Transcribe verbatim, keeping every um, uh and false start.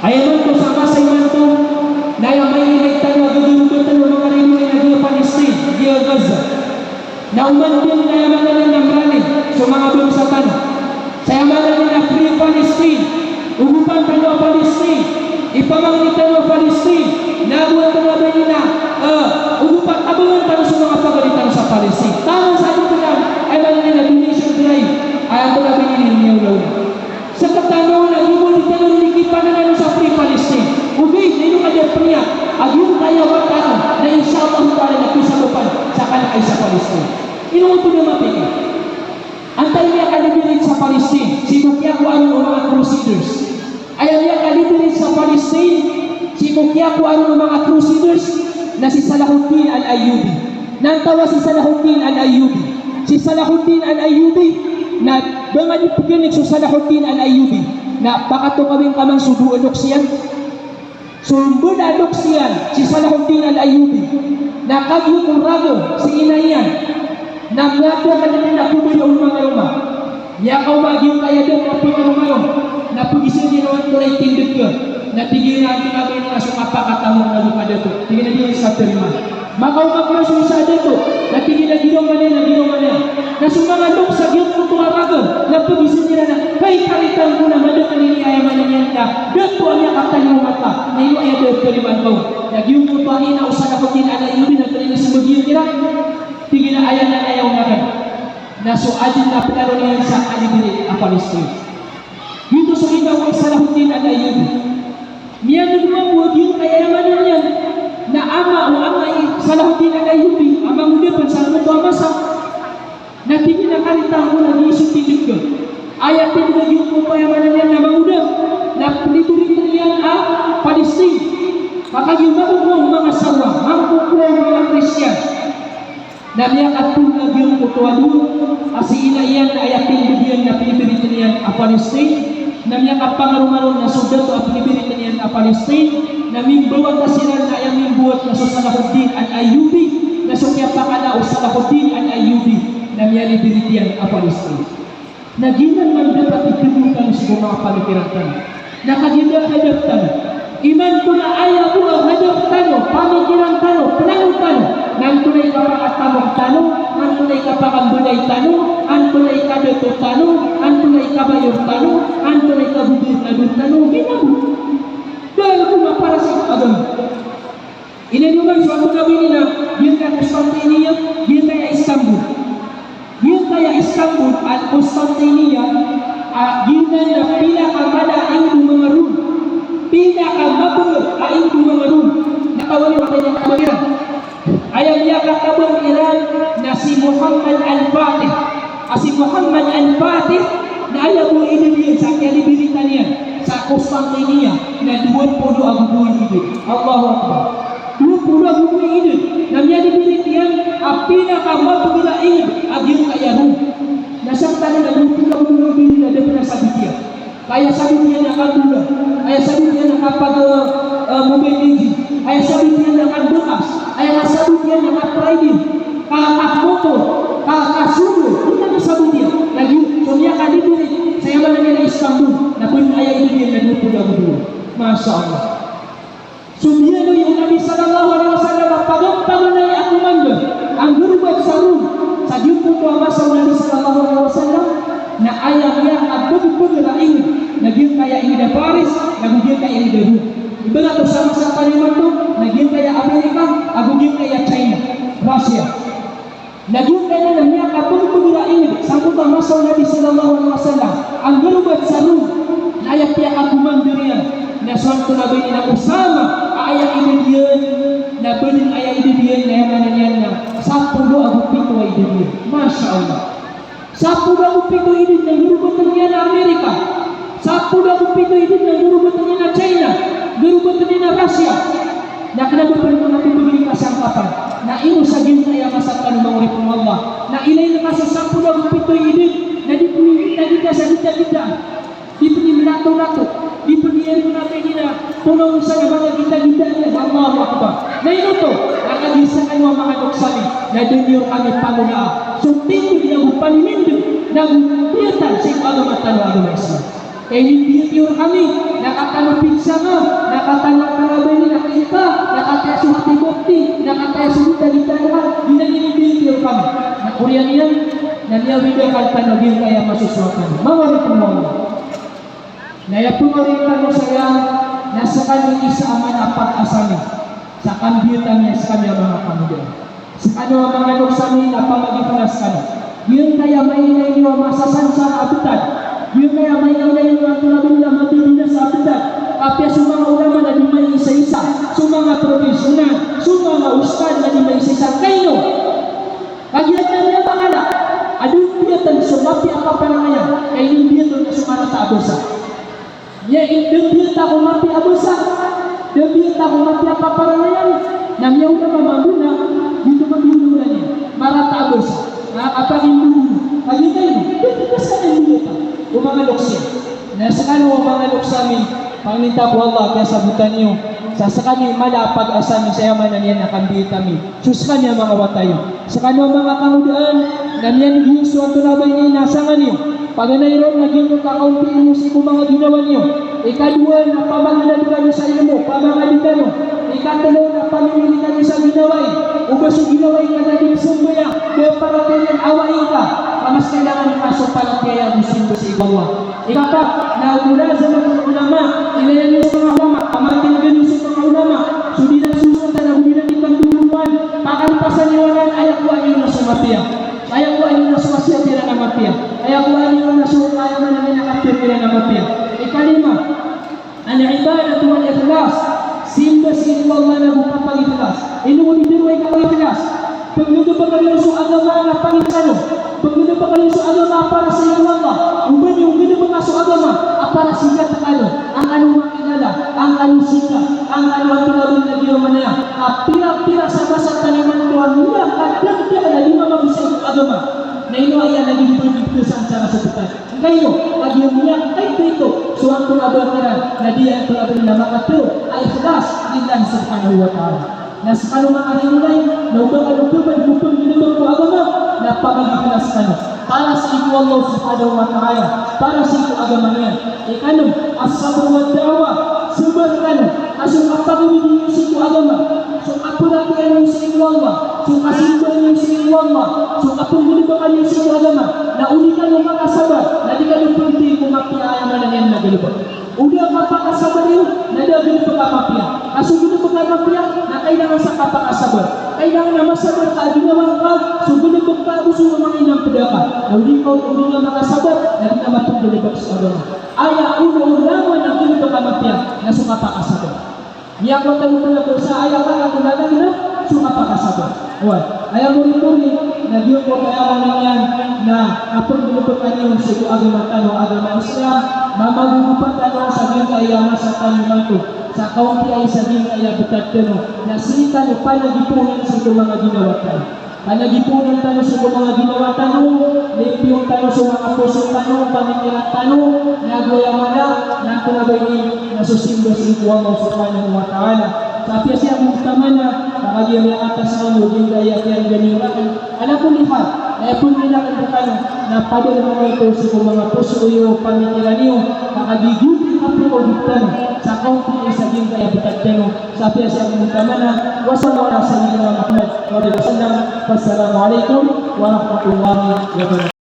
Aya imanto sa masa imanto, na aya mailay tano a gagarobatn o manga ridoay na giya Palestine, giya Gaza. Na oman dn na aya maana niyan na mrani so manga bangsa tano. Sa aya maana niyan na Free Palestine, ogopan tano a Palestine, ipamangni tano a Palestine, na ago a tano a ba ini na, eh, ogopan, abangan tano so manga pagari tano sa Palestine. Taman sa dn tano, aya maana niyan na donation drive, aya tano a ba ini na miyaolaola. Sktano na giyoto di tano di kipananan sa Free Palestine. Ogaid na ino ka da pniyat a giyangkaya wata tano na insha Allah ta'ala na kisabapan sa kanakay sa Palestine. Ino oto da mapikir? Antaa i miyaka-liberate sa Palestine? Sii ko kiyakowa ron o manga crusaders. Aya miyaka-liberate sa Palestine, sii ko kiyakowa ron o manga crusaders, na si Salahuddin Al-Ayyubi. Na antaa si Salahuddin Al-Ayyubi? Si Salahuddin Al-Ayyubi, na ba nga di pgnik so Salahuddin Al-Ayyubi, na pakatokawin ka man so dowa a loks iyan. So mbala a loks iyan, si Salahuddin Al-Ayyubi, na kagiya ko raga si ina iyan, na miyada ka dn a pmbaya o manga roma. Miyakaoma a giyangkaya dato a pngaroma ron, na pgizaan iyan o antonaa i tindg ka, na tig iyan a antonaa ba ini na so kapakatamok na loks a dato. Tig iyan a di niyan sa tarimaan. Makaoma pman so isa a dato, na tig iyan a girongan iyan, na girongan iyan. Na so manga loks a giyangkoto a raga, na pgizaan iran a, hay, karitaan ko na madakl ini, aya maana niyan na dato a miyakatalingoma ka, na ino aya da a tarimaan ka on? Na giyangkoto a ina o Salahuddin Al-Ayyubi na tarimaan sa magiya kiran. Tig iyan a aya nan a aya on akn na so adn a pnaroon iyan sa ka-liberate a Palestine. Giyoto so ina o Salahuddin Al-Ayyubi. Miyaneg mambo a giyangkaya, aya maana niyan na ama o ama i Salahuddin Al-Ayyubi a mangoda pn sangkoto a masa. Na tig iyan a karitaan ko na giya so tindg ka. Aya tindg a giyangkoto, aya maana niyan na mangoda, na pn-liberate iyan a Palestine. Ka kagiya makokowa o manga Sawa, makokowa o manga Kristiyan. Na miyakatona giyangkoto a dowa a si ina iyan na aya tindg iyan na pn-liberate iyan a Palestine. Na miyakapangaroma ron na so dato a pn-liberate iyan a Palestine. Na mimbawata siran na aya mimbawat na so Salahuddin Al-Ayyubi. Na so kiyapakala o Salahuddin Al-Ayyubi na miya-liberate iyan a Palestine. Na giyanan man dapat i khagotan sii ko manga pamikiran tano. Na kagiya da a hadaf tano, imanto na aya bo a hadaf tano, pamikiran tano, plano tano, na antonaa i kapakatamok tano, antonaa i kapakambaloy tano, antonaa i kadato tano, antonaa i kabayor tano, antonaa i kagobirnador tano, giyanan bo. Da a bo mapara sii ko agama. Ilay niyo man so antonaa ba ini na giyangkaya Constantinople, giyangkaya Istanbul. Giyangkaya Istanbul, Al-Constantinople, a giyanan na pinakamala a ingd o manga Rom. Pinakamabaya a ingd o manga Rom. Na katawan iyo antaa i miyakabaya iran? Aya miyakabaya iran na si Muhammad Al-Fatih. A si Muhammad Al-Fatih, na aya bo i idad iyan sa kiyalibiritan iyan sa Constantinople na dowa polo ago dowa i idad. Allahu Akbar. Dowa polo ago dowa i idad. Na miyalibirit iyan a pinakamabaya a ingd a giyangkaya Rom. Na sktano na dowa polo ago dowa i idad na da pn a sabot iyan. Ka aya sabot iyan na kandola, aya sabot iyan na kapag, eh, Mobile Legend, aya sabot iyan na kandakas, aya sabot iyan na ka-trading, ka, kamotor, ka, kasogo, giyanan i sabot iyan. Lagid o so miyakalibirit sa aya maana niyan na Istanbul, na pn aya idad iyan na dowa polo ago dowa. Masha Allah. So biyaloy o Nabi sallallahu alaihi wasallam a paganay a komando a nggarobat sa Rom sa giyangkoto a masa o Nabi sallallahu alaihi wasallam, na aya miyakabagr a ingd na giyangkaya ingd a Paris, na go giyangkaya ingd a Rom. Ibarat o sa masa tano imanto na giyangkaya Amerika ago giyangkaya China, Russia. Na giyangkaya na miyakabagr a ingd sangkoto a masa o Nabi sallallahu alaihi wasallam a nggarobat sa Rom, na aya piyakakomando iyan na so antonaa ba ini na Osama, a aya idad iyan na ba dn, aya idad iyan na aya maana niyan na sapolo ago pito a idad iyan. Masha Allah. Sapolo ago pito a idad na nggarobatn iyan a Amerika. Sapolo ago pito a idad na nggarobatn iyan a China, nggarobatn iyan a Russia. Na kna ba pn manga pmbgay ka sangkapan. Na ino sa giyangkaya masa tano, manga oripn o Allah, na ilay ngka so sapolo ago pito a idad na di pn i gitagita sa gitagita. Di pn i mlato-lato. Di pn i antonaa ba ini na tonaw sa na manga gitagita niyan. Allahu Akbar. Na ino oto? Na kagiya skano a manga loks ami na da niyo rkami pangonaa so tindg nago panindg nago biyatan sii ko agama tano a agama Islam. Ka inibiyat iyo rkami na ka tano pinsanga, Kaya so hati bokti, na kataya so bokti a di tano, di na niyan ibinti rkami. Na oriyan iyan, na miyawid akal tano giyangkaya masosowa tano. Manga oripn o Allah. Na aya pn a oriyan tano saya, na skano i isa a mala a pag-asa ami sa kambiyat ami a skami a manga kangodaan. Skano a manga loks ami na pamagikhlas kano. Giyangkaya mailay niyo a masasansara a btad. Giyangkaya mailay niyo a antonaa ba niyan a mabibinasa a btad. Apiya so manga ulama na di maiisa-isa. So manga professional, so manga ustad na di maiisa-isa. Kaino? Kagiya na miyakakala a da mbiyatn so mapiya a kaparangayan, ka inibiyat on na so marata a basa. Aya i da mbiyat ako mapiya a basa, da mbiyat ako mapiya a kaparangayan, na miyaona mambo na giyoto a miyaona niyan, marata a basa. Na kapag-imbubuno, kagiya na ino, da mbiyat ako. O manga loks iyan. Na skano o manga loks ami, pangninta ko Allah, kiyasabotan iyo sa skami mala a pag-asa ami sa aya maana niyan na kambiyat ami. So skami a manga wata iyo. Skano a manga kangodaan, na miyanig iyo so antonaa ba ini na sanga niyo. Paganay ron na giyangkoto a kaompiya niyo sii ko manga ginawa niyo. Ikadowa na pamangad kano sa ilmo, pamangad kano. Ikatlo na pamimili kano sa ginawai. O ba so ginawai ka na di pzambayang, da paratiyaya niyan a wai ka. Ka mas kailangan ka so paratiyaya ago simba sii ko Allah. Ikapat na mulazamatul ulama, ilayan iyo so manga ulama, pamakinegen iyo so manga ulama, so di niyan sosotan ago di niyan di kandoroan, pakalpasan iyo anan, aya kowaan iyo na so mapiya. Aya kowaan iyo na so kasiyap iran a mapiya. Aya kowaan iyo na so, aya maana niyan na kapir iran a mapiya. Ikalima, al-ibadatu wal ikhlas, simba sii ko Allah nago kapag-ikhlas. Ino di tharoa i kapag-ikhlas? Pagnggalbka niyo so agama na pangni kano. Pagnggalbka niyo so agama a para sii ko Allah. O ba niyo nggalbka so agama a para sii rkano. An kano makilala, an kano sika, an kano antonaa ba niyan a ginawa niyan. A pira-pira sa masa tano imanto a miyakadakdakl a di mamago sii ko agama. Na ino aya lagid o pagnggalbka sa acara so btad. Kagiya, kagiya miyakaito ito so antonaa ba kiran, na di antonaa ba niyan a makatharo a ikhlas lillahi subhanahu wa ta'ala. Na skano manga oriyan, na o ba kano khabad ko panggalbk ko agama, na pamag-ikhlas kano para sii ko Allah subhanahu wa ta'ala, para sii ko agama niyan. Ikanem, as-sabr wa da'wah, sabar kano a so kapagawid iyo sii ko agama, so kapraktiyan iyo sii ko Allah, so kasimba niyo sii ko Allah, so kapnggalbka niyo sii ko agama, na o di kano makasabar, na di kano pagtay ko mapiya a aya maana niyan na galbk. O da kapakasabar iyo, na da galbk a mapiya. Ka so galbk a mapiya, na kailangan sa kapakasabar. Kailangan a masabar ka a ginawa ngka so galbk ka ago so manga inapd ka. Na o di ka, o di ka makasabar, na di ka mapnggalbk so agama. Aya ono o langon a galbk a mapiya na so kapakasabar. Miyakowa tano pn a dosa, aya ka, a tonaa na so kapakasabar. Oway, aya moripori na giyangkoto a aya maana niyan na kapnggalbka niyo sii ko agama tano a agama Islam, mamagogopa tano sa giyangkaya masa tano imanto, sa kaompiya i sa giyangkaya btad tano, na sii tano panagiponan sii ko manga ginawa tano. Panagiponan tano sii ko manga ginawa tano, limpiyon tano so manga poso tano, pamikiran tano, na ago aya mala, na antonaa ba ini, na so simba sii ko Allah subhanahu wa ta'ala. Sa apiya siya mangkoto a maana, na kagiya miyakatas man o giyangkaya kiyarga niyo rakn. Ala kulli hal, na aya pn a kailangan rkano, na padalm iyo oto sii ko manga poso iyo, pamikiran iyo, na kagiya giyoto i kapngogop tano sa kaompiya i sa giyangkaya btad tano. Sa apiya siya mangkoto a maana, wa sallallahu ala sayyidina Muhammad wa alihi wa sallam. Wassalamu alaikum warahmatullahi wabarakatuh.